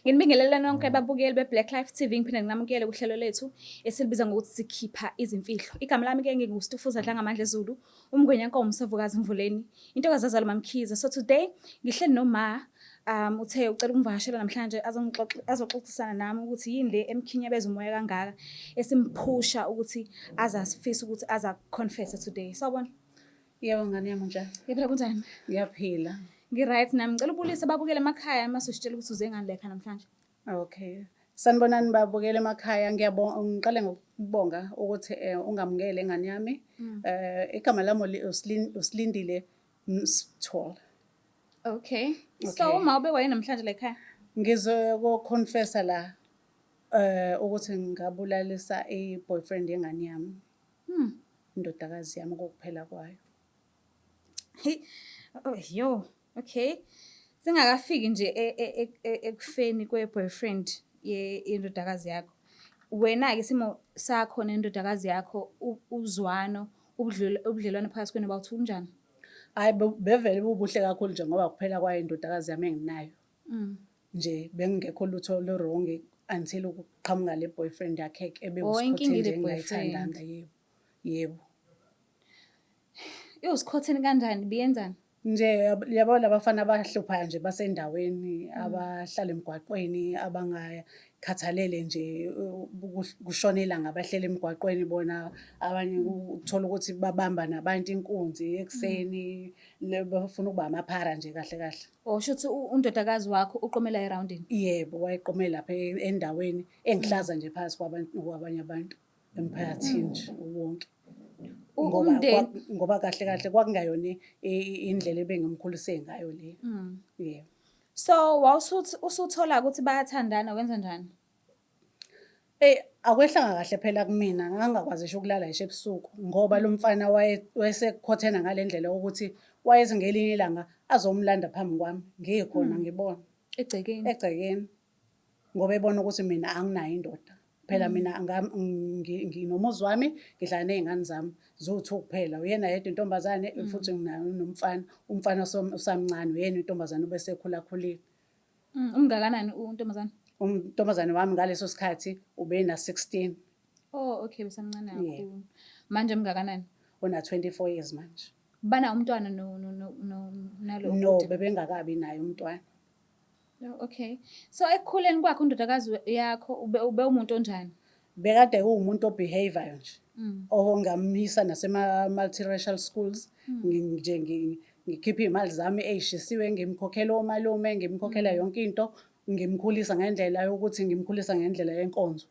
Nginibingelele nonke babukeli be-Black Life TV, ngiphinde nginamukele kuhlelo lethu esilibiza ngokuthi sikhipha izimfihlo. Igama lami-ke nginguStufuza Dlangamandla Zulu, uMngwenyankomo uSavukazi Mvuleni, intokazi azalwa uMaMkhize. So today ngihleli noma uthe ucela ukungivakashela namhlanje azoxoxisana nami ukuthi yini le emkhinyabeza umoya kangaka esimphusha ukuthi azasifisa ukuthi aza-confess today. Sawubona. Yebo ngane yami, unjani? Ngiphila, kunjani? Ngiyaphila. Ngi-right nami. Ngicela ubulise ababukele emakhaya mase usitshela ukuthi uze ngani la ekhaya namhlanje. Okay. Sanibonani babukele emakhaya. Ngiyabonga, ngiqale ngokubonga ukuthi ungamukele ngane yami. Igama lami uSilindile Msithole. Okay. So uma ube waye namhlanje la ekhaya? Ngizokonfessa la ukuthi ngabulalisa i-boyfriend yengane yami. Indodakazi yami kokuphela kwayo. Hey, oh, yo, okay. Singakafiki nje ekufeni kwe-boyfriend yendodakazi yakho. Wena-ke isimo sakho nendodakazi yakho, uzwano, ubudlelwano phakathi kwenu bawuthi kunjani? Hayi, bevele bubuhle kakhulu nje ngoba kuphela kwayo indodakazi yami enginayo. Nje bengingekho lutho lo-wrong until ukuqhamuka le boyfriend yakhe ke Oh, inkinga ebewusikhotheni ile nje engingayithandanga, boyfriend. yebo. Yebo. Iwusikhotheni kanjani? Biyenzani? Nje yabo labafana abahluphayo nje basendaweni, abahlala emgwaqweni, abangakhathalele nje kushona ilanga bahleli emgwaqweni bona. Abanye uthola ukuthi babamba nabantu inkunzi ekuseni, bafuna ukuba amaphara nje kahle kahle. Oh, shuthi undodakazi wakho uqomela eroundini. Yebo, wayeqome lapha endaweni engihlaza nje phakathi kwabantu, kwabanye abantu emphakathini nje wonke. Ngoba Umndeni ngoba kahle kahle kwakungayona indlela ebengimkhulise ngayo le. Yebo. So wawusuthi usuthola ukuthi bayathandana, wenza njani? Eyi, akwehlanga kahle phela kumina, ngangingakwazi ngisho ukulala ngisho ebusuku ngoba lo mfana wayesekhothena ngale ndlela yokuthi wayezi ngelinye ilanga azomlanda phambi kwami ngikhona ngibona. Egcekeni. Egcekeni. Ngoba ebona ukuthi mina anginayo indoda. Phela mina nginomuzi wami, ngihlala ney'ngane zami ziwu-two kuphela. Uyena yedwa intombazane futhi nginayo nomfana. Umfana usamncane, uyena intombazane ubesekhulakhulile. Umngakanani untombazane? Umntombazane wami ngaleso sikhathi ubena 16. Oh, okay, besamncane Yebo. kakhulu. Manje mngakanani? Una 24 years manje. Bana umntwana no nalo No, bhuti? bebengakabi naye umntwana. Oh, okay. So ekukhuleni kwakho undodakazi yakho ube umuntu onjani? Bekade kuwumuntu obehavior nje. Ongamisa nasema multiracial schools nje ngikhipha iy'mali zami ey'shisiwe, ngimkhokhela omalume, ngimkhokhela yonke into, ngimkhulisa ngendlela yokuthi ngimkhulisa ngendlela yenkonzo.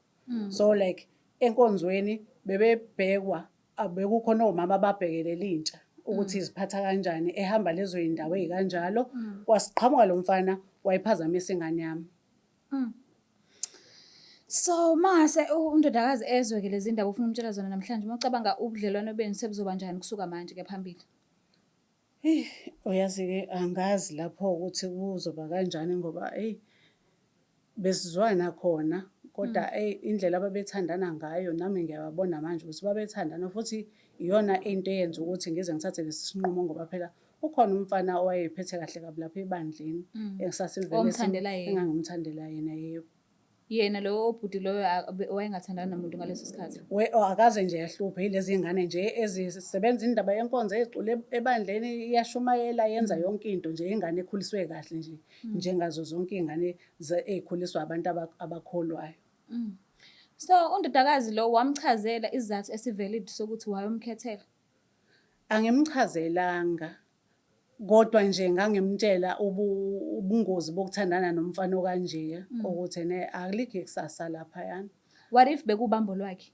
So like enkonzweni bebebhekwa, bekukhona omama ababhekelela intsha ukuthi iziphatha kanjani ehamba lezo y'ndawo ey'kanjalo. Kwasiqhamuka lo mfana wayiphazamisa ingane yami. So mase undodakazi ezwe-ke lezi ndaba ufuna umtshela zona namhlanje, uma ucabanga ubudlelwano benu sebuzoba njani kusuka manje kuya phambili? Eyi, uyazi-ke angazi lapho ukuthi kuzoba kanjani ngoba eyi besizwana khona kodwa eyi indlela ababethandana ngayo nami ngiyababona manje ukuthi babethandana, futhi iyona into eyenza ukuthi ngize ngithathe lesi sinqumo ngoba phela ukhona umfana owayeyiphethe kahle kabi lapha ebandleni engisasivele Owamthandela yena. Engangimthandela yena, yebo. Yena lowo bhuti loyo wayengathandani namuntu ngaleso sikhathi? Oh, akaze nje yahluphe, yilezi ngane nje ezisebenza indaba yenkonzo, ezicula ebandleni, iyashumayela, yenza yonke into nje, ingane ekhuliswe kahle nje njengazo zonke iy'ngane ey'khuliswa abantu abakholwayo. So undodakazi lo wamchazela isizathu esivalid sokuthi wayomkhethela? Angimchazelanga, kodwa nje ngangimtshela ubungozi bokuthandana nomfana okanje, ukuthi ene alikho ikusasa laphayana. What if bekuwubambo lwakhe?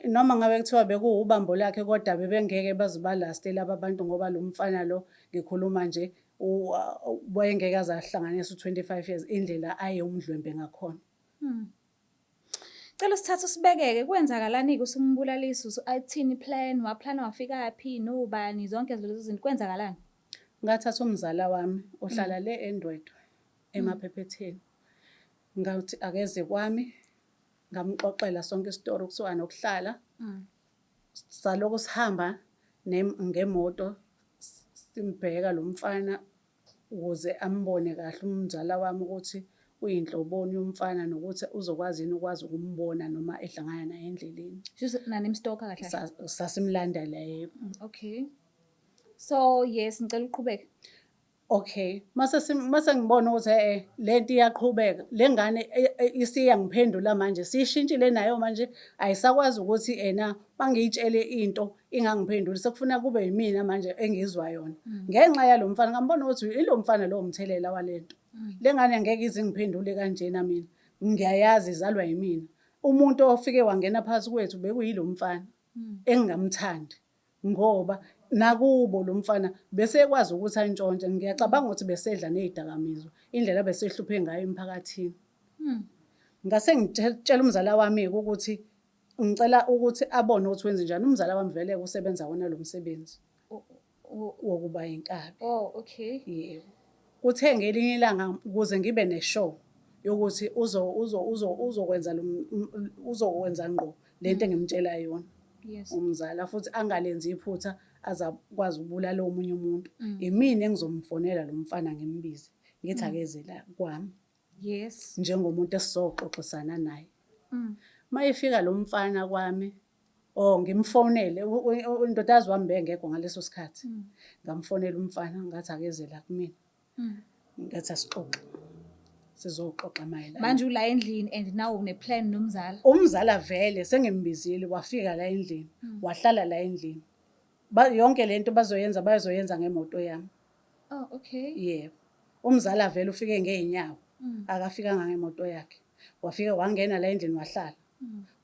Noma ngabe kuthiwa bekuwubambo lakhe kodwa bebengeke baze balaste laba bantu ngoba lo mfana lo ngikhuluma nje wayengeke aze ahlanganise u-25 years indlela aye umdlwembe ngakhona. Cela usithathe usibekeke, kwenzakalani-ke usumbulalisa, athini plan, waplana wafikaphi, nobani, zonke lezo zinto, kwenzakalani? Ngathatha umzala wami ohlala le eNdwedwe eMaphephetheni. Ngathi akeze kwami, ngamxoxela sonke isitori kusuka nokuhlala. Salokhu sihamba ngemoto simbheka lo mfana. Ukuze ambone kahle umzala wami ukuthi uyinhloboni yomfana nokuthi uzokwazi yini ukwazi ukumbona noma ehlangana naye endleleni. Shuthi nanimstalker kahle kahle. Sasimlandela, yebo. Okay. So yes, ngicela uqhubeke. Okay, mase ngibona ukuthi lento iyaqhubeka, le ngane isiyangiphendula manje, sishintshile nayo manje, ayisakwazi ukuthi ena bangiyitshele into ingangiphenduli, sekufuna kube yimina manje engizwa yona. Ngenxa yalo mfana, ngambona ukuthi ilo mfana lo mthelela walento. Le ngane ngeke ize ingiphendule kanjena mina, ngiyayazi izalwa yimina. Umuntu ofike wangena phakathi kwethu bekuyilo mfana engingamthandi. Ngoba nakubo lo mfana besekwazi ukuthi antshontshe, ngiyacabanga ukuthi besedla ney'dakamizwa, indlela abesehluphe ngayo emphakathini. Ngase ngitshela umzala wami-ke ukuthi ngicela ukuthi abone ukuthi wenzenjani. Umzala wami vele usebenza wona lo msebenzi wokuba yinkabi. Oh, okay. Yebo. Kuthe ngelinye ilanga ukuze ngibe ne-sure yokuthi uzokwenza lo uzokwenza ngqo lento engimtshela yona. Umzala futhi angalenzi iphutha azakwazi ukubulala omunye umuntu. Imina engizomfonela lo mfana ngimbize ngithi akeze la kwami. Njengomuntu esizoxoxisana naye. Mayefika lo mfana kwami, oh ngimfonele, indodakazi wami bengekho ngaleso sikhathi. Ngamfonela umfana ngathi akeze la kumina. Ngathi asixoxe. Sizoxoxa mayelana. Manje ula endlini and now une plan nomzala. Umzala vele sengimbizile wafika la endlini, wahlala la endlini. Yonke lento bazoyenza bazoyenza ngemoto yami. Oh, okay. Yebo. Umzala vele ufike ngeenyawo. Akafikanga ngemoto yakhe. Wafika wangena la endlini wahlala.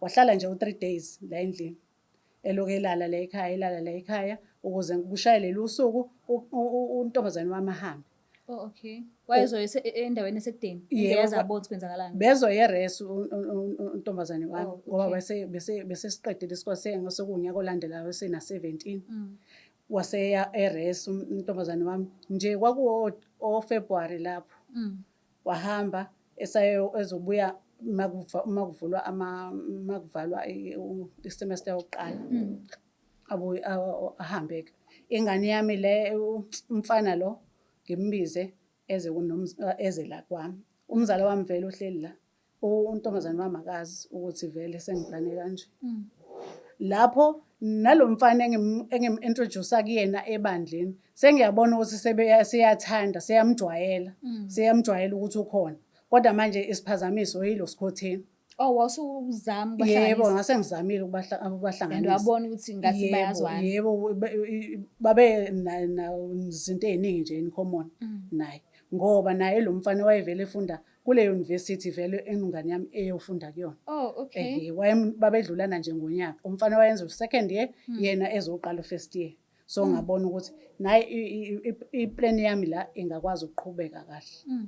Wahlala nje u3 days la endlini. Eloku elala la ekhaya, elala la ekhaya ukuze kushaye leli usuku untombazane wami ahambe. Oh, okay. Wayezoya endaweni esekudeni. Yebo, Yazi abona ukuthi kwenzakalani. Bezoya e-res untombazane wami ngoba bese siqedile isikole sekuwunyaka olandelayo sena 17. Waseya e-res untombazane wami nje kwakuwo o February lapho. Wahamba esayo ezobuya makuvulwa ama makuvalwa i-semester yokuqala. Abuye ahambe ke. Ingane yami le umfana lo ngimbize eze eze la kwami. Umzala wami vele uhleli la. Untombazane wami akazi ukuthi vele sengiplane kanje. Lapho nalomfana engim-introduce kuyena ebandleni sengiyabona ukuthi seyathanda, seyamjwayela, seyamjwayela ukuthi ukhona. Kodwa manje isiphazamiso yilo sikhotheni. Oh, wawusuzama Yebo, ukubahlanganisa. ngase ngizamile ukubahlanganisa. And wabona ukuthi ngathi Yebo, bayazwana. Yebo, babe izinto ey'ningi nje in common naye. Ngoba naye lo mfana wayevele efunda kule university vele engane yami eyofunda kuyona. Oh, okay. Babedlulana nje ngonyaka. Umfana wayenza u-second year, yena ezoqala u-first year. So ngabona ukuthi naye i-plan yami la ingakwazi ukuqhubeka kahle.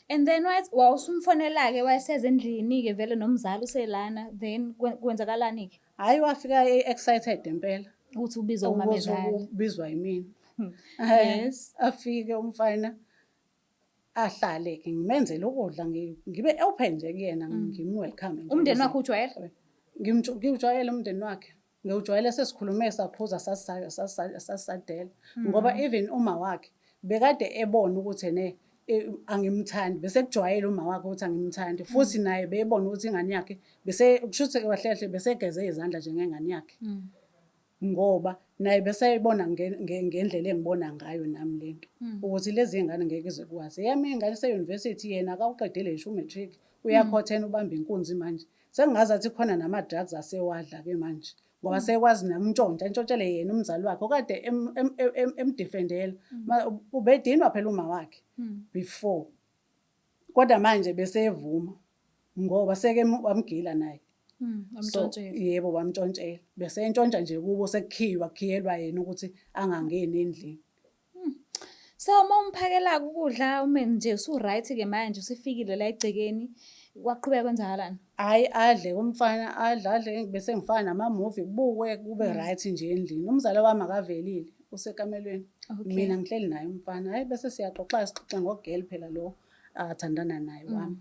And then wawusumfonela-ke wayeseze endlini-ke vele nomzali uselana, then kwenzakalani-ke? Hhayi, wafika e-excited impela. Ukuthi ubizwa umamezala. Ukuthi ubizwa yimina. Afike umfana ahlale-ke ngimenzele ukudla, ngibe open nje kuyena, ngim-welcome nje. Umndeni wakhe ujwayele? Ngiwujwayele umndeni wakhe. Ngiwujwayele, sesikhulume saphuza sasisadela. Ngoba even uma wakhe bekade ebona ukuthi ene angimthandi, bese kujwayele uma wakhe ukuthi angimthandi, futhi naye bebona ukuthi ingane yakhe bese kusho ukuthi kahle kahle besegeze izandla nje ngengane yakhe. Ngoba naye beseyibona ngendlela engibona ngayo nami lento. Ukuthi lezi ngane ngeke ize kwazi. Eyami ingane ise-university, yena akawuqedile ngisho u-matric, uyakhothena ubamba inkunzi manje. Sengingazathi khona nama-drugs asewadla-ke manje. Ngoba sekwazi namntshontsha, ntshontshele yena umzali wakhe okade emdefendela. Ubedinwa phela uma wakhe before. Kodwa manje besevuma ngoba seke wamgila naye. So, Wamntshontshela. yebo, wamntshontshela. Bese entshontsha nje kubo sekukhiywa, kukhiyelwa yena ukuthi angangeni endlini. So uma umphakela ukudla ume nje usu-right ke manje usufikile la egcekeni, kwaqhubeka kwenzakalani? Hhayi, adle umfana, adle adle bese ngifaka nama-movie kubukwe kube right nje endlini. Umzala wami akavelile, usekamelweni. Mina ngihleli naye umfana. Hhayi, bese siyaxoxa, sixoxa ngo-girl phela lo athandana naye wami.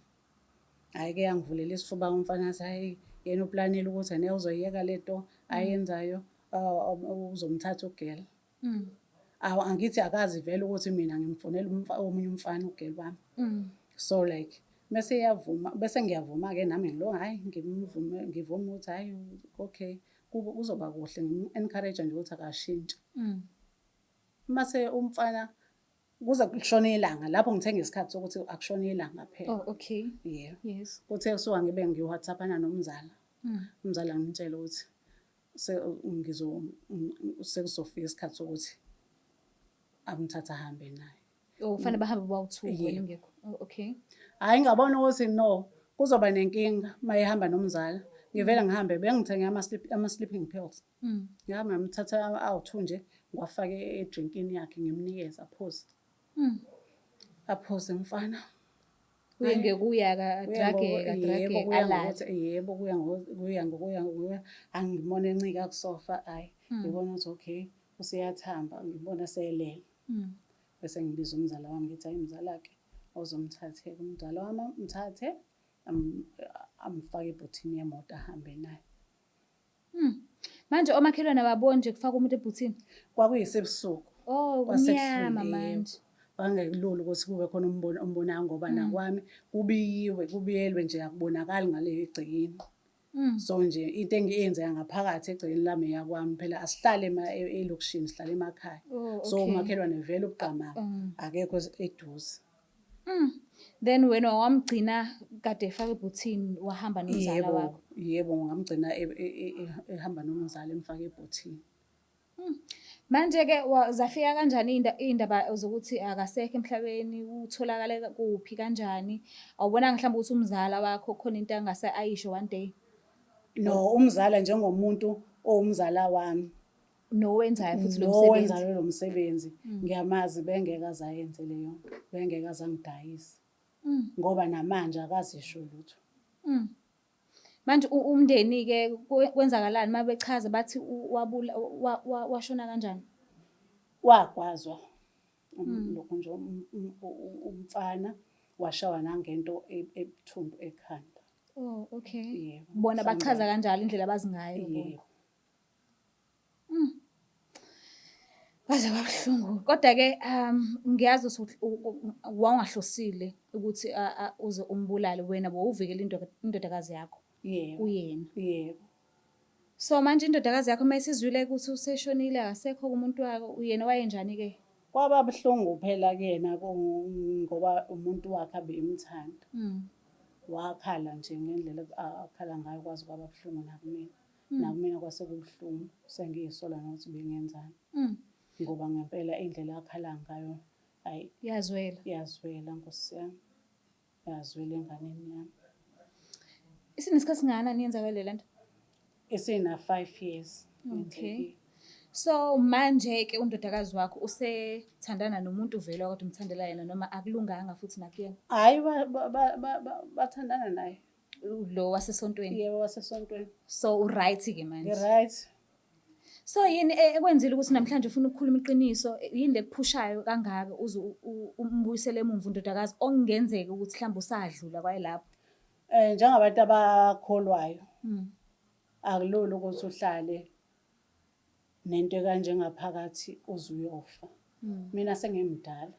Hhayi-ke yangivulela isifuba umfana athi hhayi yena uplanile ukuthi ene uzoyiyeka lento ayenzayo, uzomthatha u-girl. Awu angithi akazi vele ukuthi mina ngimfunela omunye umfana ugeli wami. So like mese iyavuma bese ngiyavuma-ke nami ngilo hhayi ngimvume ngivume ukuthi hhayi okay kuzoba kuhle ngim-encourage nje ukuthi akashintshe. Mase umfana kuze kushone ilanga lapho ngithenga isikhathi sokuthi akushone ilanga phela. Oh okay. Yeah. Yes. Kuthe kusuka ngibe ngi-WhatsApp-ana nomzala. Umzala ngimtshela ukuthi sekuzofika isikhathi sokuthi amthathe ahambe naye. Oh kufanele bahambe bawu-two wena Yebo. ungekho. Oh okay. Hhayi ngabona ukuthi no kuzoba nenkinga uma ehamba nomzala. Ngivele ngihambe bengithenge ama-sleeping pills. Ngihamba ngimthatha awu-two nje ngiwafake edrinkini yakhe ngimnikeze aphuze. Aphuze mfana. Kuye ngekuya-ke adrageke Yebo adrageke kuya alale. ngokuthi yebo kuya ngokuya ngokuya ngokuya angibona encika kusofa ayi ngibona ukuthi okay useyathamba ngibona seyelele. Bese ngibiza umzala wami ngithi hayi mzala-ke ozomthathe umzala wami amthathe amfake ebhuthini yemoto ahambe naye. Manje omakhelwane ababoni nje kufaka umuntu ebhuthini? Kwakuyisebusuku. Oh, Kwasekuhlwile, kumnyama yebo. manje. Kwakungekulula ukuthi kube khona umbono ombonayo ngoba nakwami kubiyiwe, kubiyelwe nje akubonakali ngale egcekeni. So nje into engiyenzeka ngaphakathi egcekeni lami eyakwami phela asihlale elokishini sihlale emakhaya. Oh, So okay. umakhelwane vele ubuqamama akekho eduze. Then wena wamgcina kade efaka ebhuthini wahamba nomzala Yebo, wakho. yebo ngamgcina ehamba nomzala emfake ebhuthini. Manje-ke zafika kanjani iy'ndaba zokuthi akasekho emhlabeni, utholakale kuphi kanjani? Awubonanga mhlawumbe ukuthi umzala wakho khona into angase ayisho one day? No, umzala njengomuntu owumzala wami. Nowenzayo futhi lo Lo msebenzi. wenzayo lo msebenzi ngiyamazi bengeke aze ayenze leyo nto, bengeke aze angidayise. Ngoba namanje akazisho lutho. Manje umndeni-ke kwenzakalani uma bechaza bathi washona kanjani? Wagwazwa lokhu nje umfana washawa nangento ebuthundu ekhanda. Oh, okay. Yebo, Bona bachaza mhlawumbe. kanjalo indlela abazi ngayo bona. Yebo. Kwaze kwabuhlungu. Kodwa-ke ngiyazi ukuthi wawungahlosile ukuthi uze umbulale wena bowuvikela indodakazi yakho Yebo. kuyena. Yebo. So manje indodakazi yakho uma isizwile ukuthi useshonile akasekho kumuntu wakho, yena wayenjani-ke? Kwaba buhlungu phela kuyena ngoba umuntu wakhe abemthanda. Wakhala nje ngendlela akhala ngayo kwaze kwaba buhlungu nakumina. Nakumina kwase kubuhlungu sengiyisola nokuthi bengenzani. Ngoba ngempela indlela akhala ngayo ayi Yazwela. Iyazwela Nkosi yami. Yazwela enganeni yami. Isinesikhathi singakanani yenzakale le nto? Isina 5 years. Okay. yenzekile. So manje-ke undodakazi wakho usethandana nomuntu vele wakade umthandela yena noma akulunganga futhi nakuyena? Hhayi bathandana naye. Lo wasesontweni. Yebo wasesontweni. So u-right-ke manje. Ngi-right. So yini ekwenzile ukuthi namhlanje ufuna ukukhuluma iqiniso? Yini lekuphushayo kangaka uze umbuyisele emumva undodakazi okungenzeka ukuthi mhlawumbe usadlula kwayilapho? Njengabantu abakholwayo akulula ukuthi uhlale nento ekanje ngaphakathi uze uyofa. Mina sengimdala.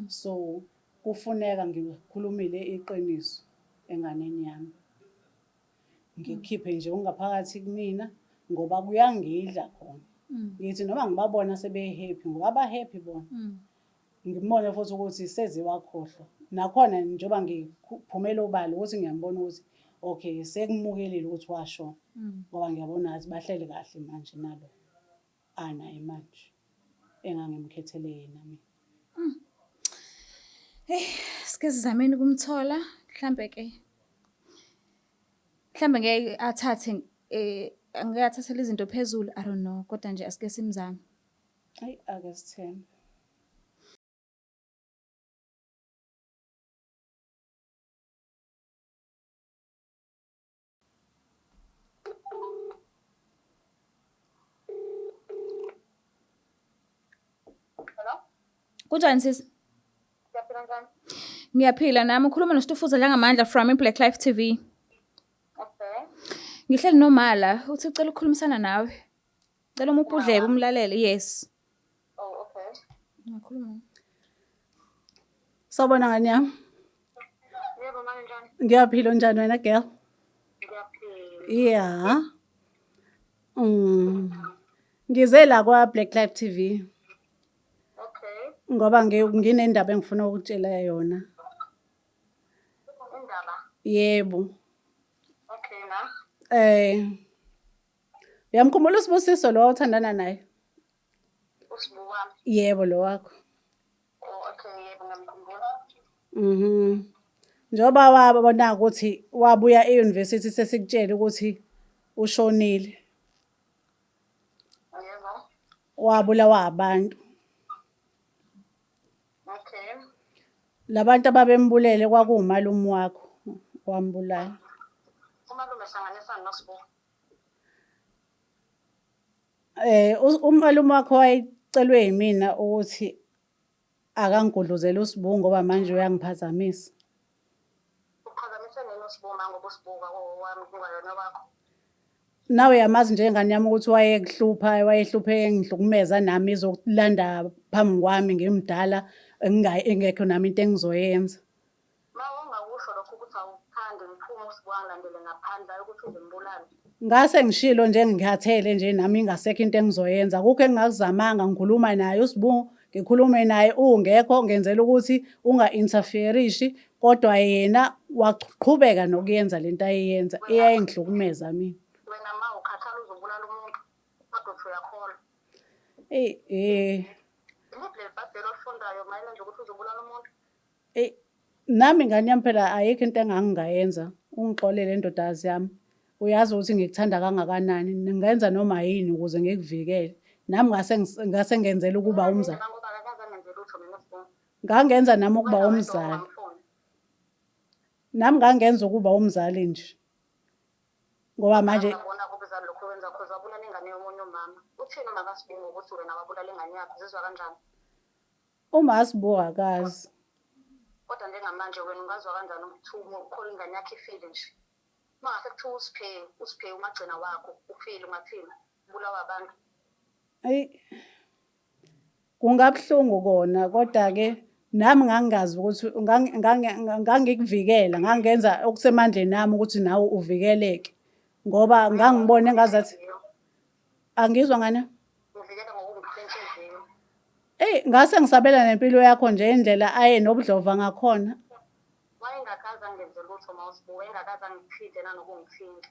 So kufuneka ngikhulumile iqiniso enganeni yami. Ngikhiphe nje okungaphakathi kumina ngoba kuyangidla khona. Ngithi noma ngibabona sebe-happy ngoba ba-happy bona. Ngibone futhi ukuthi sezewakhohlwa. Nakhona njengoba ngiphumela obala ukuthi ngiyambona ukuthi okay sekumukelile ukuthi washona. Ngoba ngiyabona ukuthi bahleli kahle manje nalo anaye manje engangimkhethele yena mina. Hey, sike sizameni ukumthola mhlambe ke. Mhlambe ngeke athathe angeke athathele izinto phezulu, I don't know, kodwa nje asike simzame. Ayi ake sithembe. Hello? Kunjani sisi? Ngiyaphila njani? Ngiyaphila nami ukhuluma noStufuza Dlangamandla from iBlack Life TV. Okay. Ngihleli nomala uthi ucela ukukhulumisana nawe. Cela umuphe udlebe umlalele. Yes. Ungakhuluma. Sawubona ngane yami. Yebo, manje njani? Ngiyaphila, unjani wena girl? Ngiyaphila. Yeah. Ngize la kwa Black Life TV Okay. ngoba nginendaba engifuna ukutshela yona. Indaba. Yebo. Okay, ma. Uyamkhumbula uSibusiso lo othandana naye? USibu wami. Yebo, lo wakho. Oh, okay, yebo ngiyamkhumbula. Njengoba wabona ukuthi wabuya e-university sesikutshela ukuthi ushonile. Yebo. Wabulawa abantu. Okay. Labantu ababembulele kwakuwumalume wakho wambulala. Umalume hlanganisa noSibu. Umalume wakho wayecelwe yimina ukuthi akangigudluzele uSibu ngoba manje uyangiphazamisa. Uphazamise nini uSibu ma ngoba uSibu wami kungayona wakho? Nawe uyamazi njengane yami ukuthi wayekuhlupha, wayehluphe engihlukumeza nami izokulanda phambi kwami ngimdala engekho nami into engizoyenza. Ma ungakusho lokho ukuthi awuthandi ngiphume uSibu angilandele ngaphandle hayi ukuthi uzombulala. Ngase ngishilo nje ngikhathele nje nami ingasekho into engizoyenza. Akukho engingakuzamanga ngikhuluma naye uSibu, ngikhulume naye ungekho ngenzela ukuthi unga-interfere-ishi kodwa yena waqhubeka nokuyenza lento ayeyenza eyayingihlukumeza mina. Wena ma ukhathala uzobulala umuntu kodwa uthi uyakholwa. Eyi eh Iliphi leli bhayibheli olifundayo mayelana nje ukuthi uzobulala umuntu? Eyi nami ngane yami phela ayikho into engangingayenza. Ungixolele ndodakazi yami. Uyazi ukuthi ngikuthanda kangakanani. Ngingenza noma yini ukuze ngikuvikele. Nami ngase ngase ngenzela ukuba umzali. Ngoba akakaze angenze lutho mina uSibu. Ngangenza nami ukuba Wenza wedwa umzali. ungamfuni. Nami ngangenza ukuba umzali nje. Ngoba manje Ngabona kubuzali lokho wenza cause wabulala ingane yomunye umama. Uthini uma kaSibu ngokuthi wena wabulala ingane yakhe uzizwa kanjani? Uma Sibu akazi. Kodwa njengamanje wena ungazwa kanjani ukuthi ukukhola ingane yakhe ifile nje? Uma ngase kuthiwa uSiphe, uSiphe umagcina wakho ufile ungathini? Ubulawa abantu. Eyi kungabuhlungu kona kodwa ke nami ngangingazi ukuthi ngangikuvikela, ngangenza okusemandleni ami ukuthi nawe uvikeleke ngoba ngangibona engazathi angizwa ngane. Uvikela ngokungiphula inhliziyo. Eyi ngase ngisabela nempilo yakho nje indlela aye nobudlova ngakhona. Wayengakaze angenze lutho ma uSibu, wayengakaze angithinte nanokungithinta.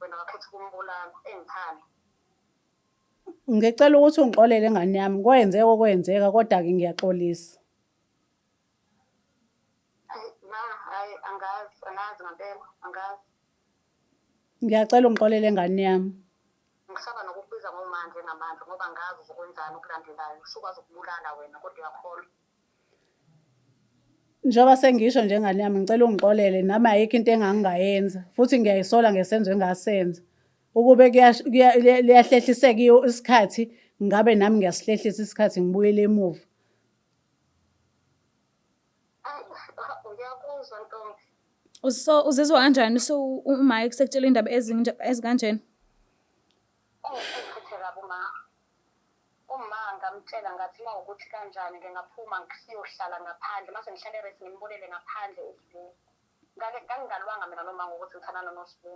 Wena wakhetha ukumbulala engithanda. Ngicela ukuthi ungixolele ngane yami, kwenzeka okwenzeka kodwa-ke ngiyaxolisa. Hayi ma, hayi angazi, angazi ngempela, angazi. Ngiyacela ungixolele ngane yami. Ngisaba nokukubiza ngoma njengamanje ngoba angazi uzokwenzani okulandelayo. Usukwazi ukubulala wena kodwa uyakholwa. Njengoba sengisho nje ngane yami, ngicela ungixolele nami ayikho into engangingayenza futhi ngiyayisola ngesenzo engasenza. Ukube liyahlehliseka isikhathi, ngabe nami ngiyasihlehlisa isikhathi ngibuyele emuva. Ayi, ngiyakuzwa ntombi. So uzizwa kanjani so uma sekutshela indaba ezikanjena? Ungiphethe kabi uma. Uma ngamtshela ngathi uma ukuthi kanjani ngingaphuma siyohlala ngaphandle mase ngihlale rest ngimbonele ngaphandle uSibu. Ngake ngangingalwanga mina noma ngokuthi ngithandana noSibu.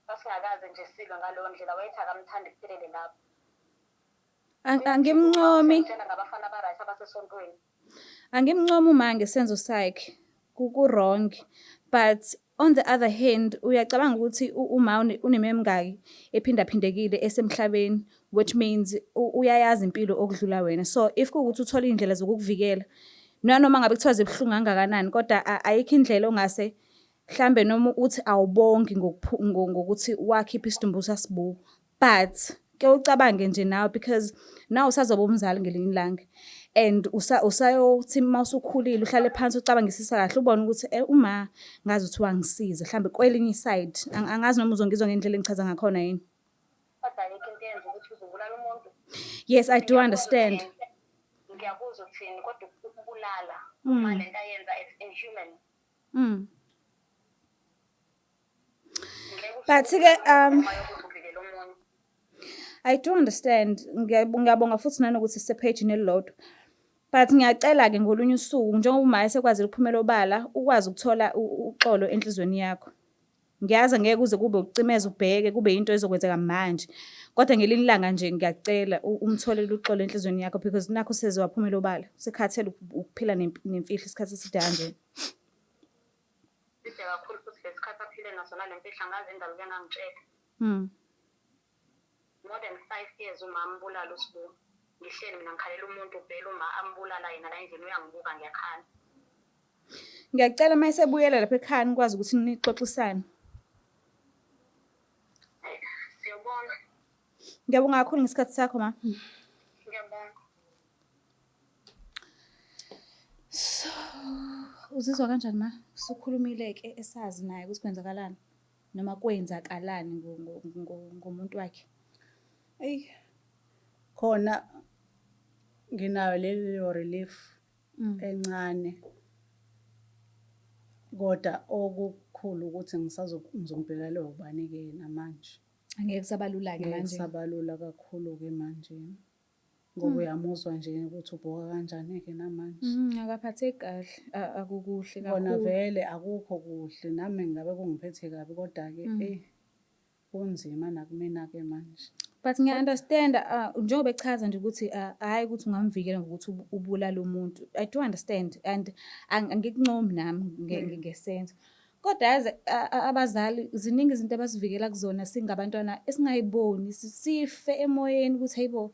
Sasingakaze nje silwe ngaleyo ndlela wayethi akamthandi kuphelele lapho. Angimncomi. Ngitshela ngabafana aba-right abasesontweni. Angimncomi uma ngesenzo sakhe ku-wrong but on the other hand uyacabanga ukuthi uma unememngaki ephindaphindekile esemhlabeni, which means uyayazi impilo okudlula wena. So if kuwukuthi uthole iy'ndlela zokukuvikela nanoma ngabe kuthiwa zibuhlungu kangakanani kodwa ayikho indlela ongase mhlambe noma uthi awubongi ngokuthi wakhipha isidumbu saSibu, but ke ucabange nje nawe because nawe usazoba umzali ngelinye ilanga and usayothi uma usukhulile uhlale phansi ucabangisisa kahle ubone ukuthi uma ngazi ukuthi wangisiza mhlambe kwelinye i-side. Angazi noma uzongizwa ngendlela engichaza ngakhona yini. Kodwa ayikho into eyenza ukuthi uzobulala umuntu. Yes, I do understand. Ngiyakuzwa uthini kodwa ukubulala uma lento ayenza it's inhuman. But-ke Uma yokuthi uvikela omunye. I do understand. Ngiyabonga futhi nanokuthi sisephejini elilodwa. But ngiyacela-ke ngolunye usuku njengoba uMaya esekwazile ukuphumela obala, ukwazi ukuthola uxolo enhliziyweni yakho. Ngiyazi angeke kuze kube ukucimeza ubheke kube yinto ezokwenzeka manje. Kodwa ngelinye ilanga nje ngiyacela umtholele uxolo enhliziyweni yakho because nakho seze waphumela obala. Usekhathele ukuphila nemfihlo isikhathi eside kanje. Side kakhulu futhi lesikhathi aphile naso nale mfihlo angazi indaba ubengangitshela. More than 5 years uma ambulala uSibu. Ngihleli mina ngikhalela umuntu vele uma ambulala yena la endlini uyangibuka ngiyakhala. Ngiyacela uma esebuyela lapha ekhaya nikwazi ukuthi nixoxisane. Siyabonga. Ngiyabonga kakhulu ngesikhathi sakho ma. Ngiyabonga. So, uzizwa kanjani ma? Usukhulumile-ke esazi naye ukuthi kwenzakalani noma kwenzakalani ngomuntu wakhe. Eyi, khona nginayo leyo relief encane. Kodwa okukhulu ukuthi ngizombheka ubani-ke yena manje. Angeke kusabalula-ke Ngeke manje. kusabalula kakhulu-ke manje. Ngoba uyamuzwa nje ukuthi ubhoka kanjani-ke namanje. Akaphatheki kahle, akukuhle Kona kakhulu. vele akukho kuhle nami ngabe kungiphethe kabi kodwa-ke eyi kunzima nakumina-ke manje. But ngiya-understand njengoba echaza nje ukuthi hhayi ukuthi ungamvikela ngokuthi ubulale umuntu. I do understand and angikuncomi nami ngesenzo. Kodwa yazi abazali ziningi izinto abasivikela kuzona singabantwana esingayiboni sife emoyeni ukuthi hayibo,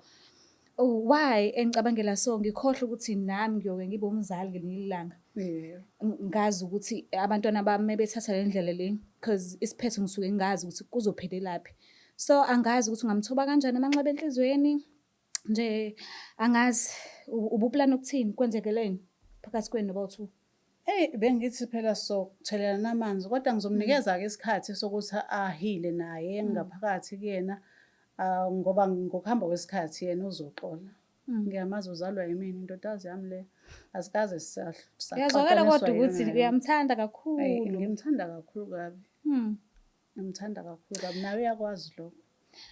oh, why engicabangela so, ngikhohlwe ukuthi nami ngiyoke ngibe umzali ngelinye ilanga. Ngazi ukuthi abantwana bami mebethatha le ndlela le, cause isiphetho ngisuke ngingazi ukuthi kuzophelelaphi. So angazi ukuthi ungamthoba kanjani amanxeba enhliziyweni nje, angazi ubuplana ukuthini, kwenzekeleni phakathi kwenu nobawu-two. Eyi, bengithi phela sokuthelelana amanzi kodwa ngizomnikeza-ke isikhathi sokuthi ahile naye ngaphakathi kuyena, ngoba ngokuhamba kwesikhathi yena uzoxola. Ngiyamazi uzalwa yimina, indodakazi yami le. Asikaze Uyazwakala kodwa saxatshaniswa ukuthi yena. Uyamthanda Eyi, kakhulu. Ngimthanda kakhulu kabi. Ngimthanda kakhulu kabi, naye uyakwazi lokho.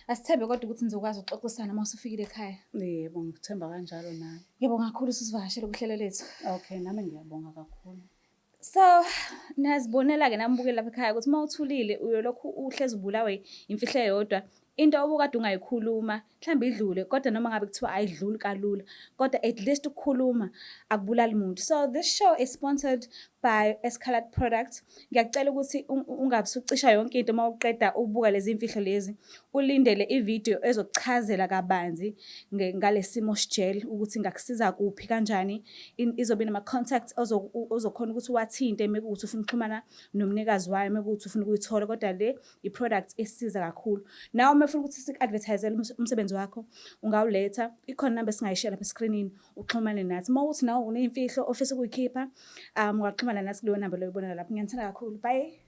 Asithembe kodwa ukuthi nizokwazi ukuxoxisana uma usufikile ekhaya. Yebo, ngithemba kanjalo nami. Ngiyabonga kakhulu usivakashele kuhlelo lethu. Okay, nami ngiyabonga kakhulu. So, niyazibonela-ke nambukeli lapha ekhaya ukuthi uma uthulile uyolokhu uhlezi ubulawe imfihlo eyodwa. Into obukade ungayikhuluma mhlawumbe idlule, kodwa noma ngabe kuthiwa ayidluli kalula, kodwa at least ukukhuluma akubulali muntu. So this show is sponsored by Escalade Products. Ngiyacela ukuthi ungabe usucisha yonke into uma uqeda ukubuka lezi imfihlo lezi, ulindele ividiyo ezokuchazela kabanzi ngale simo gel ukuthi ingakusiza kuphi kanjani. Izobe inama-contacts ozokhona ukuthi uwathinte mekuwukuthi ufuna ukuxhumana nomnikazi wayo, mekuwukuthi ufuna ukuyithola. Kodwa le i-product esiza kakhulu. Nawe uma ufuna ukuthi siku-advertise-ele umsebenzi wakho, ungawuletha, ikhona inamba esingayishiya lapha eskrinini, uxhumane nathi. Uma uthi nawe uney'mfihlo ofisa ukuyikhipha, ungaxhumana nathi kuleyo namba leyo oyibona lapho. Ngiyanithanda kakhulu, bye.